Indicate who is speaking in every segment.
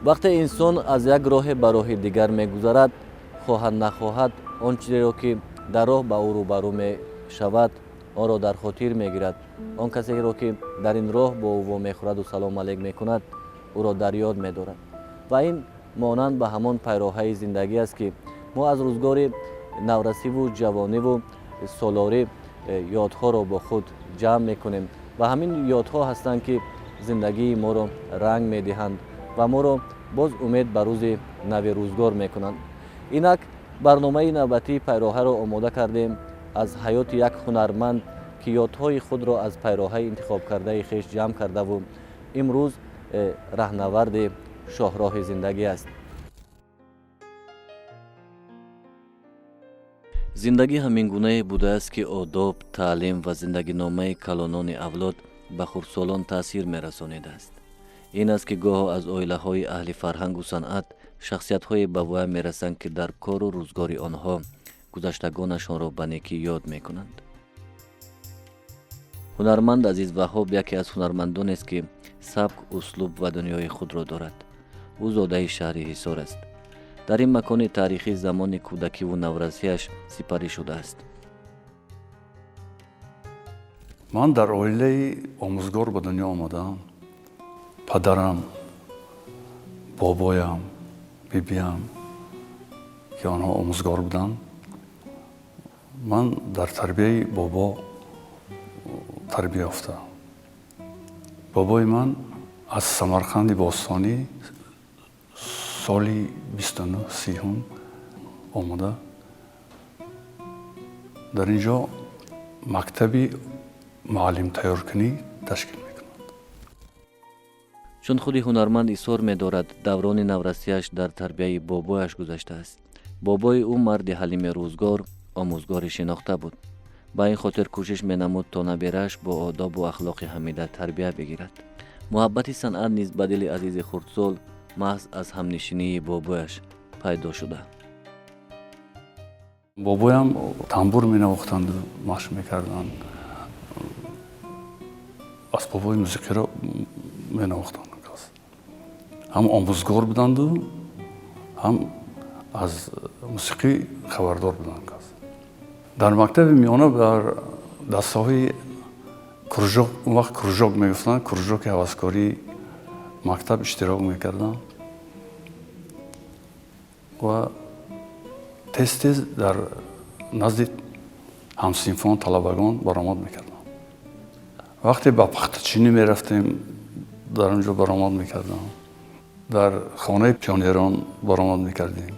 Speaker 1: Вақте инсон аз як роҳе ба роҳи дигар мегузарад, хоҳад нахоҳад, он чизеро, ки дар роҳ ба ӯ рӯбарӯ мешавад, онро дар хотир мегирад. Он касеро, ки дар ин роҳ бо ӯ вомехӯраду салом алейк мекунад, ӯро дар ёд медорад. Ва ин монанд ба ҳамон пайроҳаи зиндагӣ аст, ки мо аз рӯзгори наврасиву ҷавониву солорӣ ёдҳоро бо худ ҷамъ мекунем ва ҳамин ёдҳо ҳастанд, ки зиндагии моро ранг медиҳанд ва моро боз умед ба рӯзи нави рӯзгор мекунанд. Инак, барномаи навбатии пайроҳаро омода кардем аз ҳаёти як ҳунарманд, ки ёдҳои худро аз пайроҳаи интихобкардаи хеш ҷамъ кардаву имрӯз раҳнаварди шоҳроҳи зиндагӣ аст. Зиндагӣ ҳамин гунае будааст, ки одоб, таълим ва зиндагиномаи калонони авлод ба хурдсолон таъсир мерасонидааст. Ин аст, ки гоҳо аз оилаҳои аҳли фарҳангу санъат шахсиятҳое ба воя мерасанд, ки дар кору рӯзгори онҳо гузаштагонашонро ба некӣ ёд мекунанд. Ҳунарманд Азиз Ваҳоб яке аз ҳунармандонест, ки сабк, услуб ва дунёи худро дорад. Ӯ зодаи шаҳри Ҳисор аст. Дар ин макони таърихӣ замони кӯдакиву наврасиаш сипарӣ шудааст.
Speaker 2: Ман дар оилаи омӯзгор ба дунё омадам. Падарам, бобоям, бибиям, ки онҳо омӯзгор буданд. Ман дар тарбияи бобо тарбия ёфтам. Бобои ман аз Самарқанди бостонӣ соли 29 30 омада, дар ин ҷо мактаби муаллимтайёркунӣ ташкил мекунад.
Speaker 1: Чун худи ҳунарманд изҳор медорад, даврони наврасиаш дар тарбияи бобояш гузаштааст. Бобои ӯ марди ҳалими рӯзгор, омӯзгори шинохта буд. Ба ин хотир кӯшиш менамуд, то набирааш бо одобу ахлоқи ҳамида тарбия бигирад. Муҳаббати санъат низ ба дили азизи хурдсол маҳз аз ҳамнишинии бобояш пайдо шуда.
Speaker 2: Бобоям тамбур менавохтанду машқ мекарданд, асбобҳои мусиқиро менавохтанд. Ҳам омӯзгор буданду, ҳам аз мусиқӣ хабардор буданд. Дар мактаби миёна дар дастаҳои кружок, он вақт кружок мегуфтанд, кружоки ҳаваскории мактаб иштирок мекардам ва тез тез дар назди ҳамсинфон, талабагон баромад мекардам. Вақте ба пахтачинӣ мерафтем, дар он ҷо баромад мекардам. Дар хонаи пионерон баромад мекардем,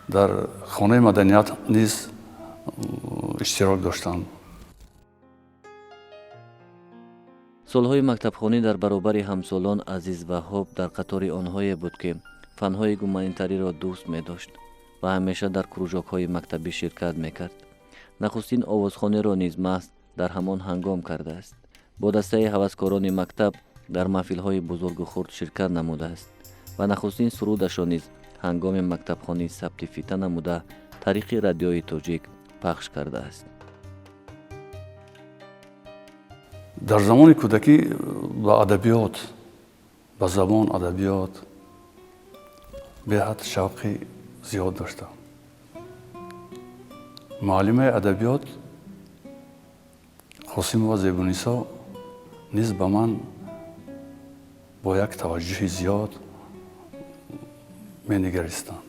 Speaker 2: дар хонаи маданият низ иштирок доштам.
Speaker 1: Солҳои мактабхонӣ дар баробари ҳамсолон Азиз Ваҳоб дар қатори онҳое буд, ки фанҳои гуманитариро дӯст медошт ва ҳамеша дар кружокҳои мактабӣ ширкат мекард. Нахустин овозхониро низ маҳз дар ҳамон ҳангом кардааст. Бо дастаи ҳаваскорони мактаб дар маҳфилҳои бузургу хурд ширкат намудааст ва нахустин сурудашро низ ҳангоми мактабхонӣ сабти фита намуда, тариқи радиои тоҷик пахш кардааст.
Speaker 2: Дар замони кӯдакӣ ба адабиёт, ба забон, адабиёт беҳад шавқи зиёд доштам. Муаллимаи адабиёт Қосимова Зебунисо низ ба ман бо як таваҷҷӯҳи зиёд менигаристанд.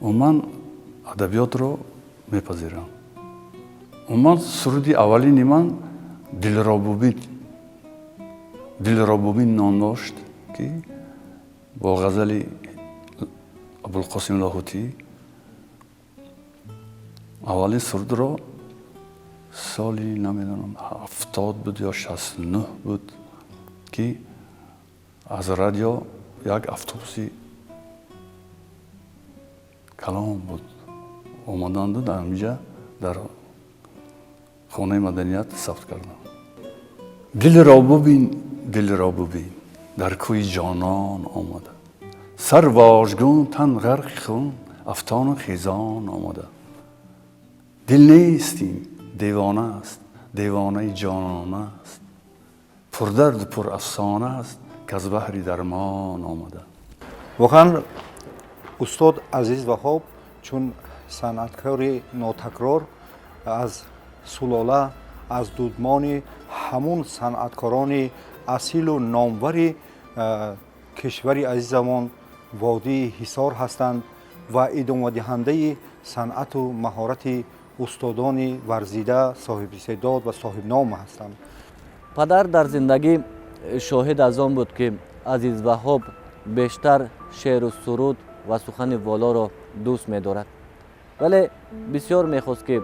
Speaker 2: Умуман, адабиётро мепазирам. Умуман, суруди аввалини ман «Дилро бубин», «Дилро бубин» ном дошт, ки бо ғазали Абулқосим Лоҳутӣ. Аввалин сурудро соли, намедонам, 70 буд ё 69 буд, ки аз радио як автобуси калон буд, омаданду дар ҳаминҷа дар хонаи маданият сабт кардам. Дилро бубин, дилро бубин, дар кӯи ҷонон омада, сар вожгун, тан ғарқи хун, афтону хезон омада. Дил нестим, девона аст, девонаи ҷонона аст. Пурдарду пур афсона аст, ки аз баҳри дармон омада.
Speaker 3: Воқеан, устод Азиз Ваҳоб чун санъаткори нотакрор аз сулола, аз дудмони ҳамун санъаткорони асилу номвари кишвари азизамон, водии Ҳисор ҳастанд ва идомадиҳандаи санъату маҳорати устодони варзида, соҳибистеъдод ва соҳибном ҳастанд.
Speaker 1: Падар дар зиндагӣ шоҳид аз он буд, ки Азиз Ваҳоб бештар шеъру суруд ва сухани волоро дӯст медорад, вале бисёр мехост, ки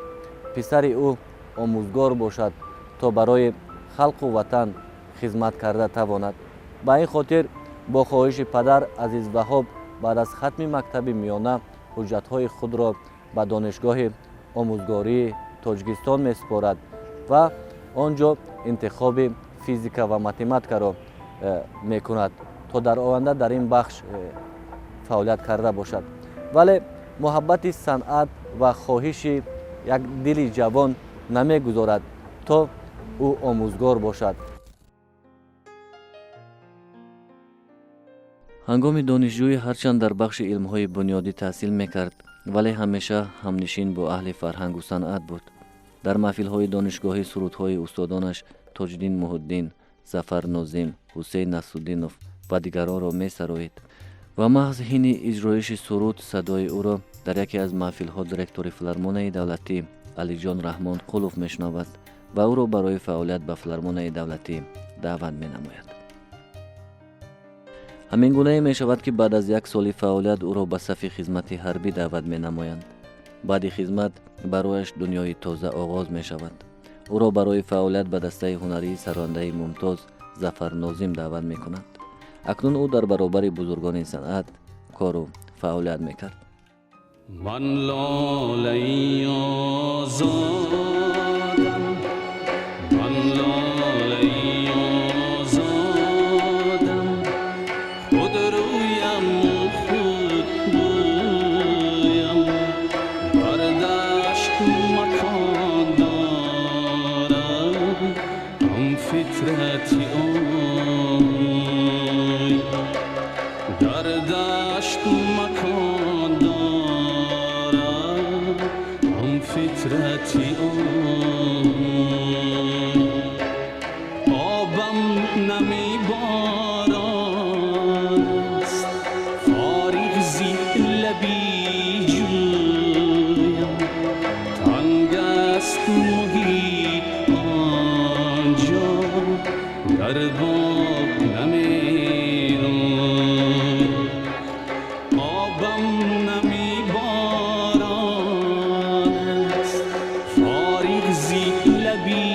Speaker 1: писари ӯ омӯзгор бошад, то барои халқу ватан хизмат карда тавонад. Ба ин хотир бо хоҳиши падар Азиз Ваҳоб баъд аз хатми мактаби миёна ҳуҷҷатҳои худро ба Донишгоҳи омӯзгории Тоҷикистон месупорад ва он ҷо интихоби физика ва математикаро мекунад, то дар оянда дар ин бахш фаъолият карда бошад. Вале муҳаббати санъат ва хоҳиши як дили ҷавон намегузорад, то ӯ омӯзгор бошад. Ҳангоми донишҷӯӣ ҳарчанд дар бахши илмҳои бунёдӣ таҳсил мекард, вале ҳамеша ҳамнишин бо аҳли фарҳангу санъат буд. Дар маҳфилҳои донишгоҳӣ сурудҳои устодонаш Тоҷиддин Муҳиддин, Зафар Нозим, Ҳусейн Насруддинов ва дигаронро месароид ва маҳз ҳини иҷроиши суруд садои ӯро дар яке аз маҳфилҳо директори филармонияи давлатӣ Алиҷон Раҳмонқулов мешунавад ва ӯро барои фаъолият ба филармонияи давлатӣ даъват менамояд. Ҳамин гунае мешавад, ки баъд аз як соли фаъолият ӯро ба сафи хизмати ҳарбӣ даъват менамоянд. Баъди хизмат барояш дунёи тоза оғоз мешавад. Ӯро барои фаъолият ба дастаи ҳунарии сарояндаи мумтоз Зафар Нозим даъват мекунанд. Акнун ӯ дар баробари бузургони санъат кору фаъолият мекард.
Speaker 4: Ман лолаи озодам, ман лолаи озодам, худ рӯям худ бӯям, бар дашт макон дорам, ҳам фитрати ой, дар дашт макон дорам, ҳам фитрати ой. Обам намеборон аст, фориғ зи лаби ҷӯям, танг аст муҳит онҷо, дар боғ намерӯй. Обам намеборон аст, фориғ зи лаби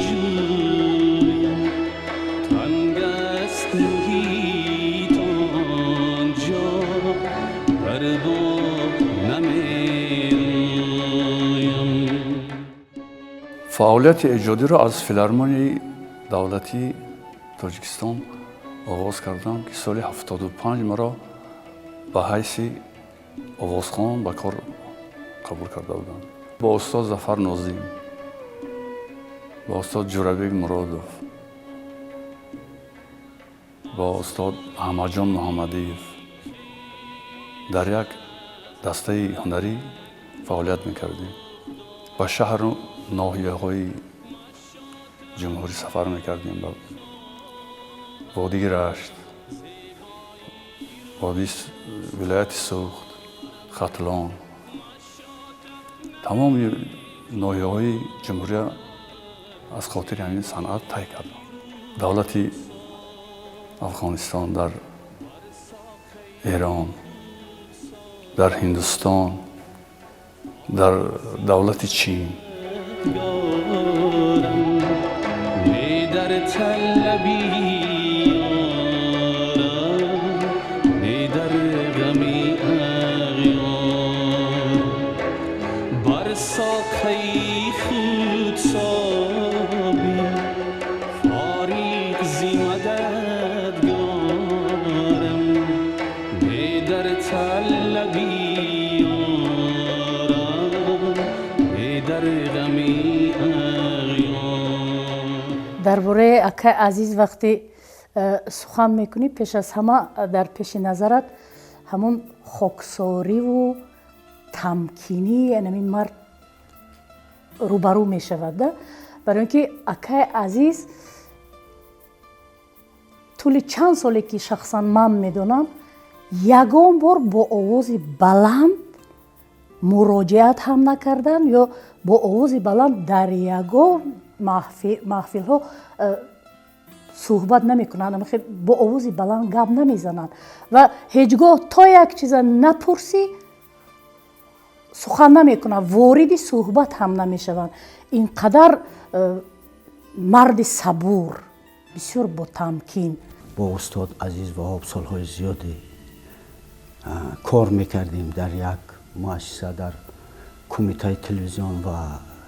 Speaker 4: ҷӯям, танг аст муҳит онҷо, дар боғ намерӯям.
Speaker 2: Фаъолияти эҷодиро аз филармонияи давлатии Тоҷикистон оғоз кардам, ки соли 75 маро ба ҳайси овозхон ба кор қабул карда буданд. Бо устод Зафар Нозим, бо устод Ҷурабек Муродов, бо устод Аҳмадҷон Муҳаммадиев дар як дастаи ҳунарӣ фаъолият мекардем. Ба шаҳру ноҳияҳои ҷумҳурӣ сафар мекардем, ба водии Рашт, водии вилояти Суғд, Хатлон, тамоми ноҳияҳои ҷумҳурия аз хотири ҳамин санъат тай кардам. Давлати Афғонистон, дар Эрон, дар Ҳиндустон, дар давлати Чин.
Speaker 4: Не дар талаби ёрам, не дар ғами ағёр, бар соқаи худ собӣ, фориғ зи мададгорам, не дар талаби ёрам, не дар ғами ағёр.
Speaker 5: Дар бораи акаи Азиз вақте сухан мекунӣ, пеш аз ҳама дар пеши назарат ҳамон хоксориву тамкинии анамин мард рӯбарӯ мешавад, да? Барои ин ки акаи Азиз тӯли чанд соле ки шахсан ман медонам, ягон бор бо овози баланд муроҷиат ҳам накарданд ё бо овози баланд дар ягон маҳфилҳо суҳбат намекунанд, бо овози баланд гап намезананд ва ҳеҷ гоҳ то як чиза напурсӣ сухан намекунанд, вориди суҳбат ҳам намешаванд. Ин қадар марди сабур, бисёр ботамкин.
Speaker 6: Бо устод Азиз Ваҳоб солҳои зиёде кор мекардем дар як муассиса, дар Кумитаи телевизион ва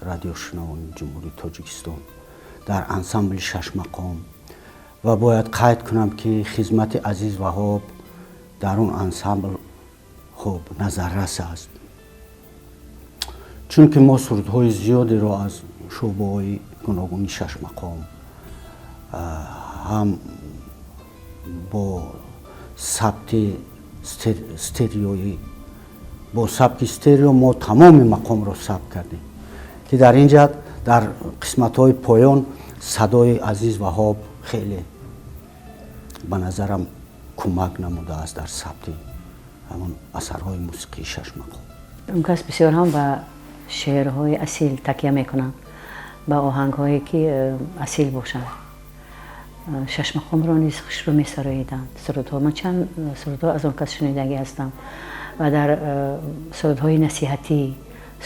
Speaker 6: радиошунавонии Ҷумҳурии Тоҷикистон, дар ансамбли Шашмақом. Ва бояд қайд кунам, ки хизмати Азиз Ваҳоб дар он ансамбл хуб назаррас аст, чунки мо сурудҳои зиёдеро аз шӯъбаҳои гуногуни Шашмақом ҳам бо сабти стереоӣ, бо сабти стерео мо тамоми мақомро сабт кардем, ки дар ин ҷа дар қисматҳои поён садои Азиз Ваҳоб хеле ба назарам кӯмак намудааст дар сабти ҳамон асарҳои мусиқии Шашмақом.
Speaker 7: Он кас бисёр ҳам ба шеърҳои асил такя мекунанд, ба оҳангҳое ки асил бошанд. Шашмақомро низ хушрӯ месароиданд. Сурудҳо, ман чанд сурудҳо аз он кас шунидагӣ ҳастам ва дар сурудҳои насиҳатӣ,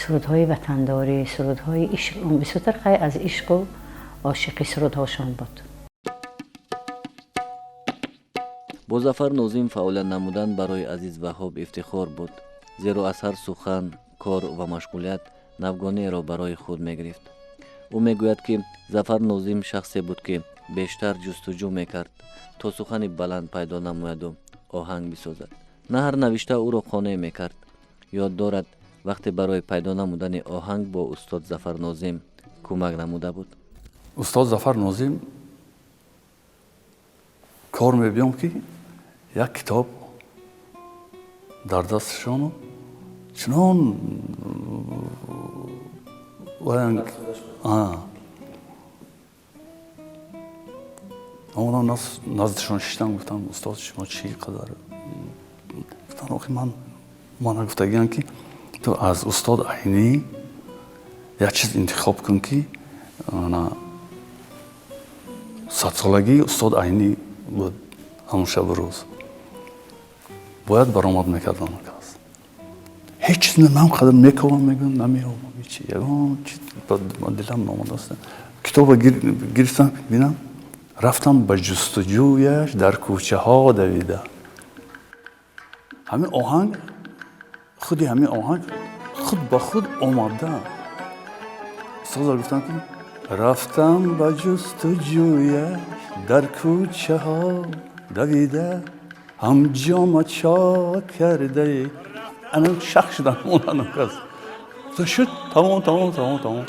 Speaker 7: сурудҳои ватандорӣ, сурудҳои ишқ, бисёртар хай аз ишқу ошиқӣ сурудҳошон буд.
Speaker 1: Бо Зафар Нозим фаъолият намудан барои Азиз Ваҳоб ифтихор буд, зеро аз ҳар сухан, кор ва машғулият навгонеро барои худ мегирифт. Ӯ мегӯяд, ки Зафар Нозим шахсе буд, ки бештар ҷустуҷӯ мекард, то сухани баланд пайдо намояду оҳанг бисозад. На ҳар навишта ӯро қонеъ мекард. Ёд дорад, вақте барои пайдо намудани оҳанг бо устод Зафар Нозим кӯмак намуда буд.
Speaker 2: Устод Зафар Нозим кор мебиём, ки як китоб дар дасташону чунон омадам, наздишон шиштам, гуфтам: «Устод, шумо чӣ қадар?» Гуфтам: «Охи, мана гуфтагиам, ки ту аз устод Айнӣ як чиз интихоб кун, ки 100-солагии устод Айнӣ буд ҳамон шабу рӯз, бояд баромад мекардам. Кас ҳеҷ чиз ман қадар мековам, мегӯям, намеёбам ҳечи, ягон чиз дилам номадааст. Китобро гирифтам, бинам, рафтам ба ҷустуҷӯяш дар кӯчаҳо давида. Ҳамин оҳанг, худи ҳамин оҳанг худ ба худ омада. Устоза гуфтам, ки рафтам ба ҷустуҷӯяш дар кӯчаҳо давида, ҳам ҷома чок кардаи». Ана шах шудам, монандам кас то шуд. Тамом, тамом, тамом, тамом.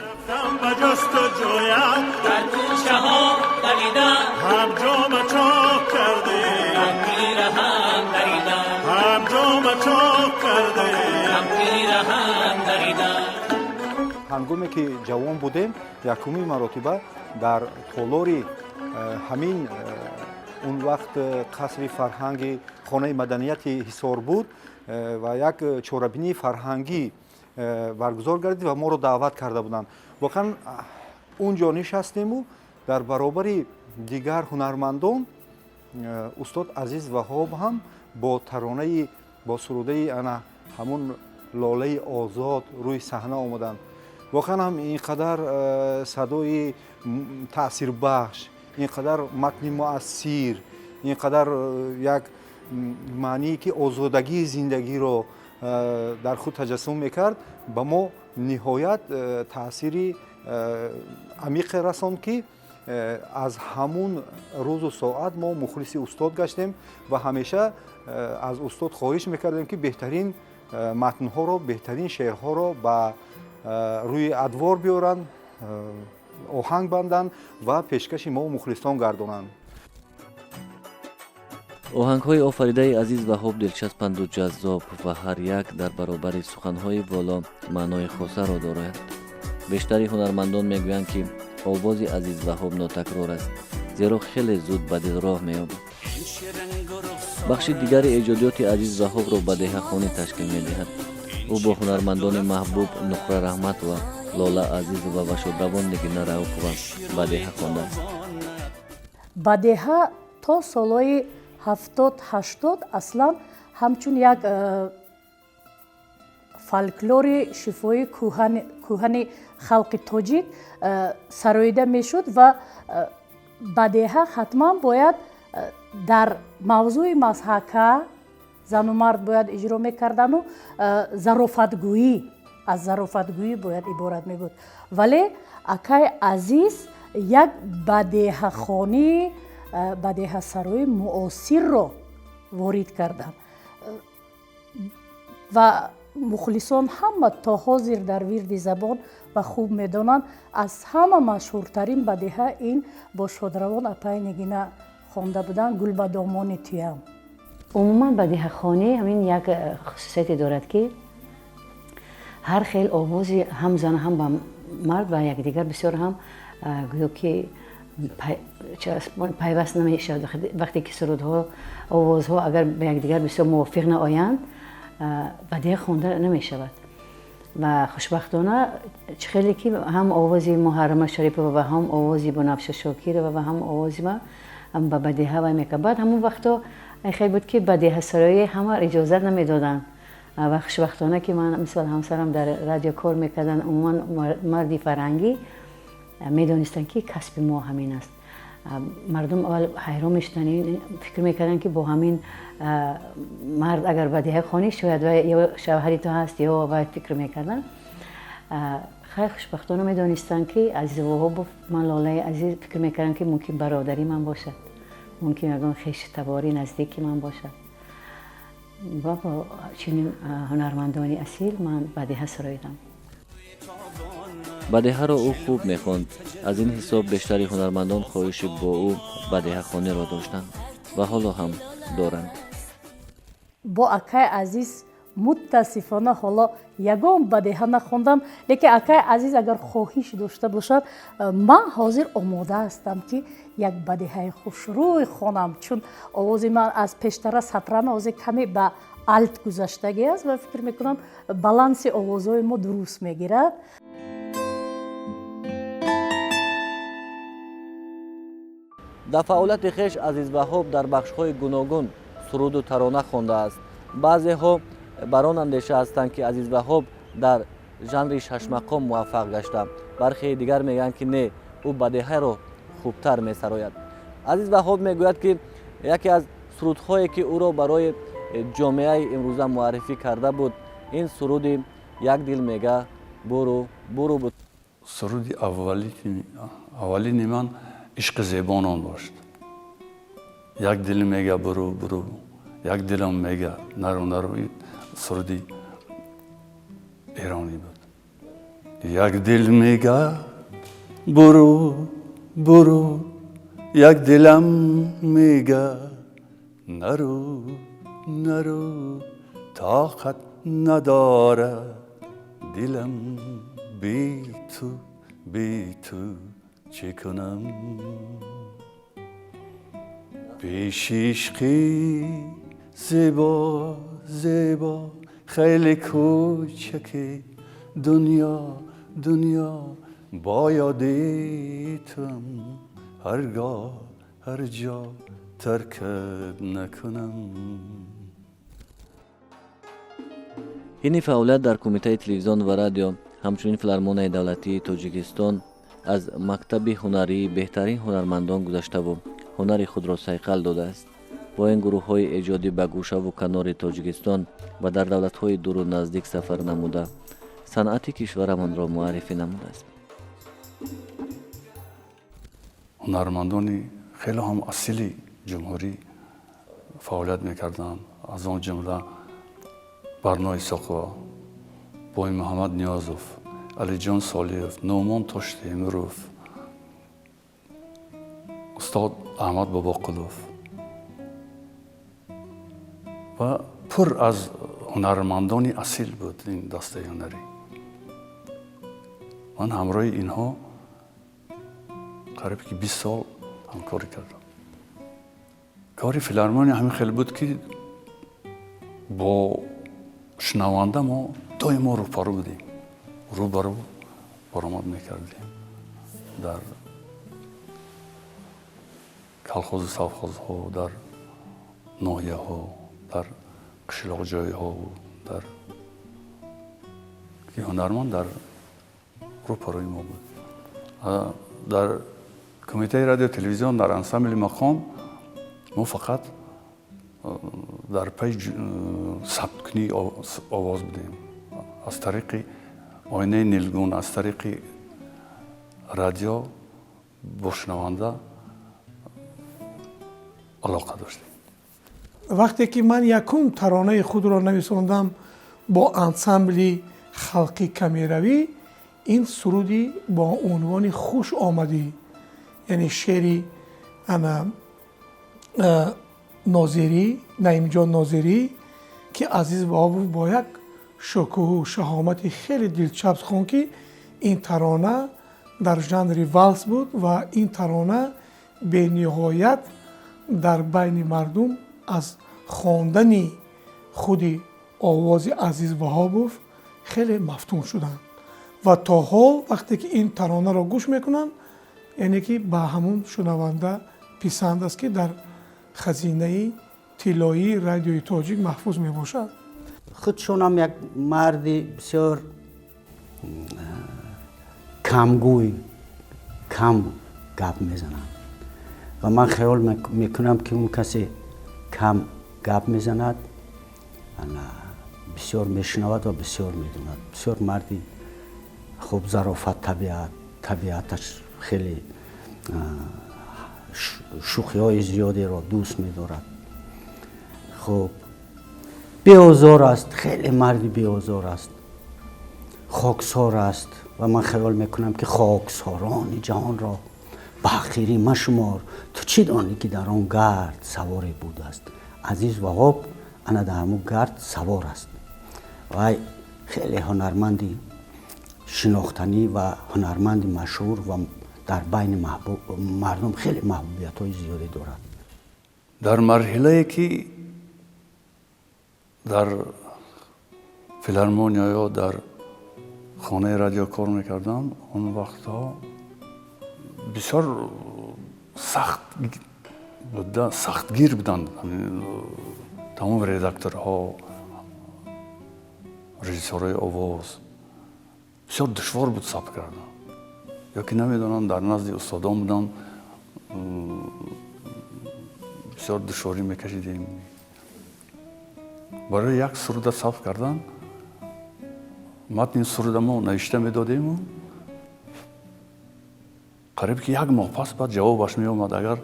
Speaker 8: Ба ҷустуҷӯям дар кӯчаҳо давида, ҳам ҷома чок карда, ҳам пираҳан дарида, ҳам ҷома чок карда, ҳам пираҳан дарида.
Speaker 3: Ҳангоме ки ҷавон будем, якумин маротиба дар толори ҳамин он вақт қасри фарҳанги Хонаи маданияти Ҳисор буд ва як чорабинии фарҳангӣ баргузор гардид ва моро даъват карда буданд. Воқеан, он ҷо нишастему дар баробари дигар ҳунармандон устод Азиз Ваҳоб ҳам бо таронаи, бо сурудаи ана ҳамун «Лолаи озод» рӯи саҳна омаданд. Воқеан ҳам ин қадар садои таъсирбахш, ин қадар матни муассир, ин қадар як маъние, ки озодагии зиндагиро дар худ таҷассум мекард, ба мо ниҳоят таъсири амиқе расонд, ки аз ҳамун рӯзу соат мо мухлиси устод гаштем ва ҳамеша аз устод хоҳиш мекардем, ки беҳтарин матнҳоро, беҳтарин шеърҳоро ба рӯи адвор биёранд. Оҳанг банданд ва пешкаши мо мухлисон гардонанд.
Speaker 1: Оҳангҳои офаридаи Азиз Ваҳоб дилчаспанду ҷаззоб ва ҳар як дар баробари суханҳои воло маънои хосаро дорад. Бештари ҳунармандон мегӯянд, ки овози Азиз Ваҳоб нотакрор аст, зеро хеле зуд ба дил роҳ меёбад. Бахши дигари эҷодиёти Азиз Ваҳобро бадеҳахонӣ ташкил медиҳад. Ӯ бо ҳунармандони маҳбуб Нуқра Раҳматова, Лола Азизова ва шодравон Нигина Рауфова бадеҳа хондааст.
Speaker 5: Бадеҳа то солҳои 70-80 аслан ҳамчун як фольклори шифоии кӯҳани халқи тоҷик сароида мешуд ва бадеҳа ҳатман бояд дар мавзӯи мазҳака зану мард бояд иҷро мекардану зарофатгӯӣ, аз зарофатгӯӣ бояд иборат мебуд. Вале акай Азиз як бадеҳахонӣ, бадеҳасарои муосирро ворид карданд ва мухлисон ҳама то ҳозир дар вирди забон ва хуб медонанд, аз ҳама машҳуртарин бадеҳа ин бо шодравон апаи Нигина хонда буданд, «Гул ба домони туям».
Speaker 7: Умуман бадеҳахонӣ ҳамин як хусусияте дорад, ки ҳар хел овози ҳам зан, ҳам ба мард ба якдигар бисёр ҳам гӯё ки пайваст намешавад. Вақте ки сурудҳо, овозҳо агар ба якдигар бисёр мувофиқ наоянд, бадеҳа хонда намешавад. Ва хушбахтона, чӣ хеле ки ҳам овози Муҳаррама Шарипова ва ҳам овози Бунафша Шокирова ва ҳам овози ма ба бадеҳа вай мекард. Баъд ҳамон вақто хел буд, ки бадеҳасароӣ ҳама иҷозат намедоданд. Ва хушбахтона, ки ман мисол ҳамсарам дар радио кор мекарданд, умуман марди фарҳангӣ, медонистанд, ки касби мо ҳамин аст. Мардум аввал ҳайрон мешуданд, фикр мекарданд, ки бо ҳамин мард агар бадеҳа хонӣ, шояд ё шавҳари ту ҳаст ё вай фикр мекарданд. Хай, хушбахтона медонистанд, ки Азиз Воҳобов, ман Лолаи Азиз, фикр мекардам, ки мумкин бародари ман бошад, мумкин ягон хеши таборӣ наздики ман бошад. Ва бо чунин ҳунармандони асил ман бадеҳа суроидам.
Speaker 1: Бадеҳаро ӯ хуб мехонд. Аз ин ҳисоб бештари ҳунармандон хоҳиши бо ӯ бадеҳахониро доштанд ва ҳоло ҳам доранд.
Speaker 5: Бо акай Азиз мутаассифона ҳоло ягон бадеҳа нахондам, лекин акай Азиз агар хоҳиш дошта бошад, ман ҳозир омода ҳастам, ки як бадеҳаи хушрӯй хонам, чун овози ман аз пештара сопрано ҳозир каме ба алт гузаштагӣ аст ва фикр мекунам, баланси овозҳои мо дуруст мегирад.
Speaker 1: Дар фаъолияти хеш Азиз Ваҳоб дар бахшҳои гуногун суруду тарона хондааст. Баъзеҳо бар он андеша ҳастанд, ки Азиз Ваҳоб дар жанри шашмақом муваффақ гашта, бархеи дигар мегӯянд, ки не, ӯ бадеҳаро хубтар месарояд. Азиз Ваҳоб мегӯяд, ки яке аз сурудҳое, ки ӯро барои ҷомеаи имрӯза муаррифӣ карда буд, ин суруди «Як дил мега буру буру» буд.
Speaker 2: Суруди аввалини ман «Ишқи зебо» ном дошт. Як дил мега буру буру, як дилам мега нару нару. Суруди эронӣ буд. Як дил мега буру буру, як дилам мега нару нару, тоқат надорад дилам бе ту, бе ту чӣ кунам? Пеши ишқи зебо зебо хеле кӯчаки дунё дунё, бо ёди туам ҳаргоҳ ҳар ҷо таркат накунам.
Speaker 1: Ҳини фаъолият дар Кумитаи телевизион ва радио, ҳамчунин Филармонияи давлатии Тоҷикистон, аз мактаби ҳунарии беҳтарин ҳунармандон гузаштаву ҳунари худро сайқал додааст. Бо ин гурӯҳҳои эҷодӣ ба гӯшаву канори Тоҷикистон ва дар давлатҳои дуру наздик сафар намуда, санъати кишварамонро муаррифӣ намудааст.
Speaker 2: Ҳунармандони хеле ҳам асили ҷумҳурӣ фаъолият мекарданд, аз он ҷумла Барно Исоқова, Бой Муҳаммад Ниёзов, Алиҷон Солиев, Нуъмон Тоштемиров. Устод Аҳмад Бобоқулов ва пур аз ҳунармандони асил буд ин дастаи ҳунарӣ. Ман ҳамроҳи инҳо қариб ки 20 сол ҳамкорӣ кардам. Кори филармония ҳамин хел буд, ки бо шунаванда мо доимо рӯпарӯ будем, рӯбарӯ баромад мекардем дар колхозу совхозҳо, дар ноҳияҳо, дар қишлоқҷойҳо, дар ки ҳунарманд дар рӯпарӯи мо буд. Дар Кумитаи радио телевизион, дар ансамбли мақом мо фақат дар пайи сабткунии овоз будем. Аз тариқи оинаи нилгун, аз тариқи радио бо шунаванда алоқа доштем.
Speaker 9: Вақте ки ман якум таронаи худро нависондам бо ансамбли халқи камеравӣ, ин суруди бо унвони «Хуш омадӣ», яъне шеъри ана Нозирӣ, Наимҷон Нозирӣ, ки Азиз Ваҳобов бо як шукӯҳу шаҳомати хеле дилчасп хонд, ки ин тарона дар жанри валс буд ва ин тарона бениҳоят дар байни мардум аз хондани худи овози Азиз Ваҳобов хеле мафтун шуданд ва то ҳол вақте ки ин таронаро гӯш мекунанд, яъне ки ба ҳамун шунаванда писанд аст, ки дар хазинаи тиллоии радиои тоҷик маҳфуз мебошад.
Speaker 6: Худшонам як марди бисёр камгӯй, кам гап мезананд ва ман хаёл мекунам, ки он касе кам гап мезанад, бисёр мешунавад ва бисёр медонад. Бисёр марди хуб, зарофат табиат, табиаташ хеле шӯхиҳои зиёдеро дӯст медорад. Хуб, беозор аст, хеле марди беозор аст, хоксор аст ва ман хаёл мекунам, ки хоксорони ҷаҳонро ба ҳақирӣ машумор, ту чӣ донӣ, ки дар он гард саворе будааст. Азиз Ваҳоб ана дар ҳамун гард савор аст. Вай хеле ҳунарманди шинохтанӣ ва ҳунарманди машҳур ва дар байни мардум хеле маҳбубиятҳои зиёде дорад.
Speaker 2: Дар марҳилае ки дар филармония ё дар хонаи радио кор мекардам, он вақтҳо бисёр сахт сахтгир буданд тамоми редакторҳо, режиссёрҳои овоз. Бисёр душвор буд сабт кардан ё ки намедонам, дар назди устодон будам, бисёр душворӣ мекашидем. Барои як суруда сабт кардан матни суруда мо навишта медодему, қариб ки як моҳ пас баъд ҷавобаш меомад. Агар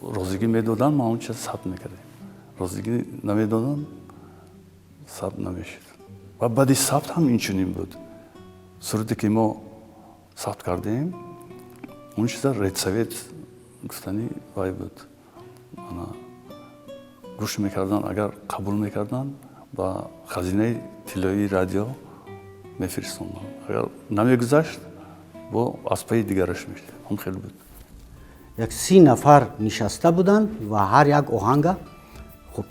Speaker 2: розигӣ медоданд, ма он чиз сабт мекардем, розигӣ намедоданд, сабт намешуд. Ва баъди сабт ҳам инчунин буд. Суруде ки мо сабт кардем, он чиза редсовет гуфтанӣ вай буд, гӯш мекарданд, агар қабул мекарданд, ба хазинаи тиллоии радио мефиристонданд, агар намегузашт, бо аз пайи дигараш мешуд. Ҳам хеле буд.
Speaker 6: Як 30 нафар нишаста буданд ва ҳар як оҳанга хуб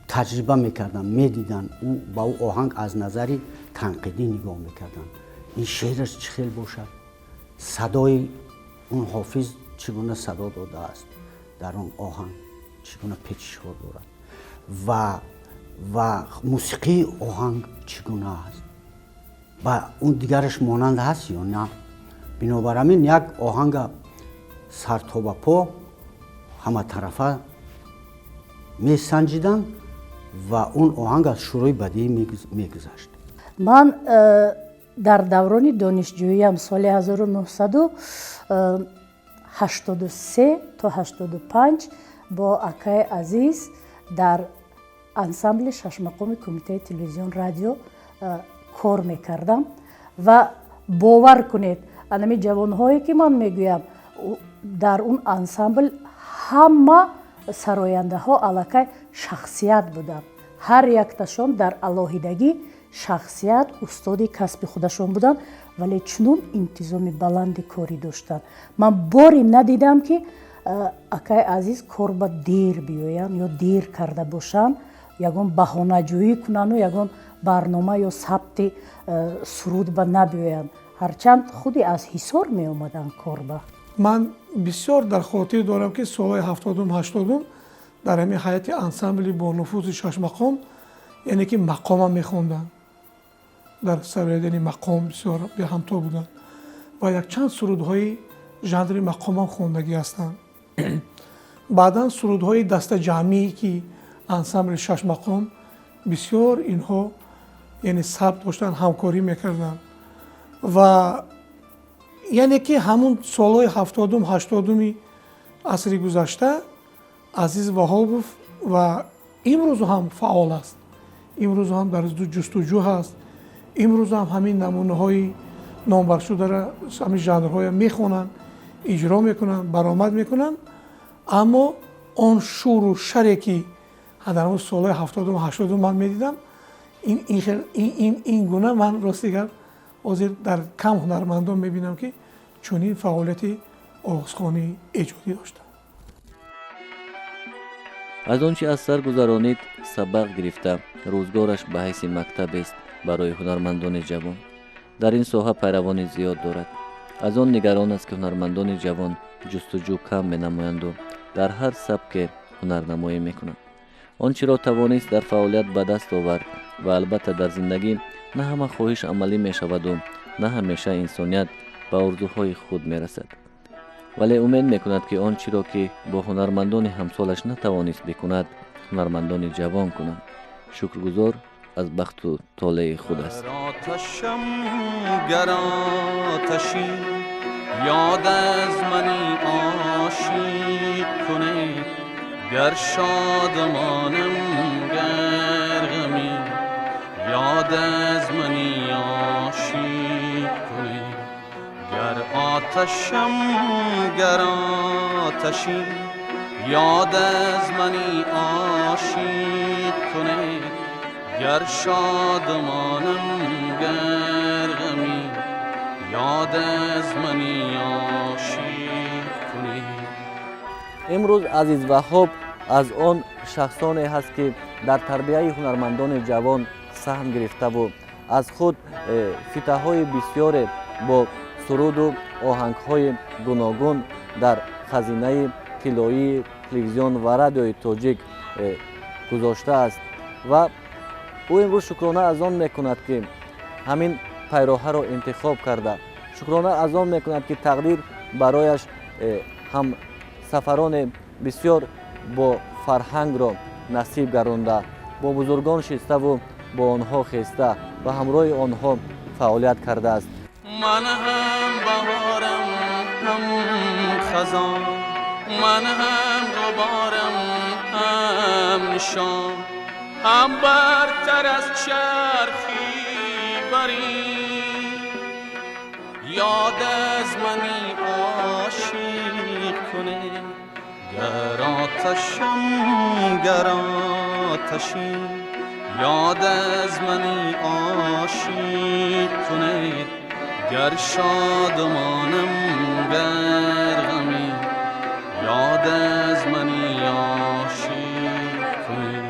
Speaker 6: таҷриба мекарданд, медиданд, ба ӯ оҳанг аз назари танқидӣ нигоҳ мекарданд: ин шеъраш чӣ хел бошад, садои он ҳофиз чӣ гуна садо додааст, дар он оҳанг чӣ гуна печишҳо дорад ва мусиқии оҳанг чӣ гуна аст, ба он дигараш монанд ҳаст ё на. Бинобар ҳамин як оҳанга сар то ба по ҳаматарафа месанҷиданд ва он оҳанг аз шӯрои бадиӣ мегузашт.
Speaker 5: Ман дар даврони донишҷӯиям, соли 1983 то 85, бо акаи Азиз дар ансамбли шашмақоми Кумитаи телевизион радио кор мекардам ва бовар кунед, анами ҷавонҳое ки ман мегӯям, Дар он ансамбл ҳама сарояндаҳо аллакай шахсият буданд. Ҳар якташон дар алоҳидагӣ шахсият, устоди касби худашон буданд, вале чунон интизоми баланди корӣ доштанд. Ман боре надидам, ки акай Азиз кор ба дер биёянд ё дер карда бошанд, ягон баҳонаҷӯӣ кунанду ягон барнома ё сабти суруд ба набиёянд, ҳарчанд худи аз Ҳисор меомаданд корба.
Speaker 9: Ман бисёр дар хотир дорам, ки солҳои 70-ум, 80-ум дар ҳамин ҳайати ансамбли бонуфузи Шашмақом, яъне ки мақомам мехонданд, дар сароядани мақом бисёр беҳамто буданд ва якчанд сурудҳои жанри мақомам хондагӣ ҳастанд. Баъдан сурудҳои дастаҷамъие, ки ансамбли Шашмақом бисёр инҳо, яъне сабт доштанд, ҳамкорӣ мекарданд. Ва яъне ки ҳамун солҳои 70-ум, 80-уми асри гузашта Азиз Ваҳобов ва имрӯзу ҳам фаъол аст, имрӯзу ҳам дар ҷустуҷӯ ҳаст, имрӯз ҳам ҳамин намунаҳои номбаршударо, ҳамин жанрҳоя мехонанд, иҷро мекунанд, баромад мекунанд. Аммо он шуру шаре, ки дар ҳамун солҳои 70-ум, 80-ум ман медидам, ин гуна ман, рости гап, ҳозир дар кам ҳунармандон мебинам, ки чунин фаъолияти овозхонии эҷодӣ доштанд.
Speaker 1: Аз он чи аз сар гузаронид сабақ гирифта, рӯзгораш ба ҳайси мактабест барои ҳунармандони ҷавон. Дар ин соҳа пайравони зиёд дорад. Аз он нигарон аст, ки ҳунармандони ҷавон ҷустуҷӯ кам менамоянду дар ҳар сабке ҳунарнамоӣ мекунанд. Он чиро тавонист дар фаъолият ба даст овард ва албатта дар зиндагӣ на ҳама хоҳиш амалӣ мешаваду на ҳамеша инсоният ба орзуҳои худ мерасад, вале умед мекунад, ки он чиро, ки бо ҳунармандони ҳамсолаш натавонист бикунад, ҳунармандони ҷавон кунанд. Шукргузор аз бахту толеи худ аст.
Speaker 4: آتشم گر آتشی یاد از منی عاشق کنه، گر شادمانم گر غمی یاد از منی عاشق کنه. گر آتشم گر آتشی یاد از منی عاشق کنه، گر شادمانم گر غمی یاد از منی عاشق کنه.
Speaker 1: Имрӯз Азиз Ваҳоб аз он шахсоне ҳаст, ки дар тарбияи ҳунармандони ҷавон саҳм гирифтаву аз худ фитаҳои бисёре бо суруду оҳангҳои гуногун дар хазинаи тиллоии телевизион ва радиои тоҷик гузоштааст. Ва ӯ имрӯз шукрона аз он мекунад, ки ҳамин пайроҳаро интихоб карда, шукрона аз он мекунад, ки тақдир барояш ҳамсафароне бисёр бо фарҳангро насиб гардонда, бо бузургон шиставу бо онҳо хеста ва ҳамроҳи онҳо фаъолият кардааст.
Speaker 4: من هم بهارم هم خزان، من هم غبارم هم نشان، هم برتر از چرخی بری یاد از منی عاشق کنه. گر آتشم گر آتشی یاد از منی عاشق کنه، گر شادمانم گر غمی یاد از منی عاشق کنه،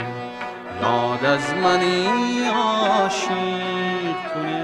Speaker 4: یاد از منی عاشق کنه.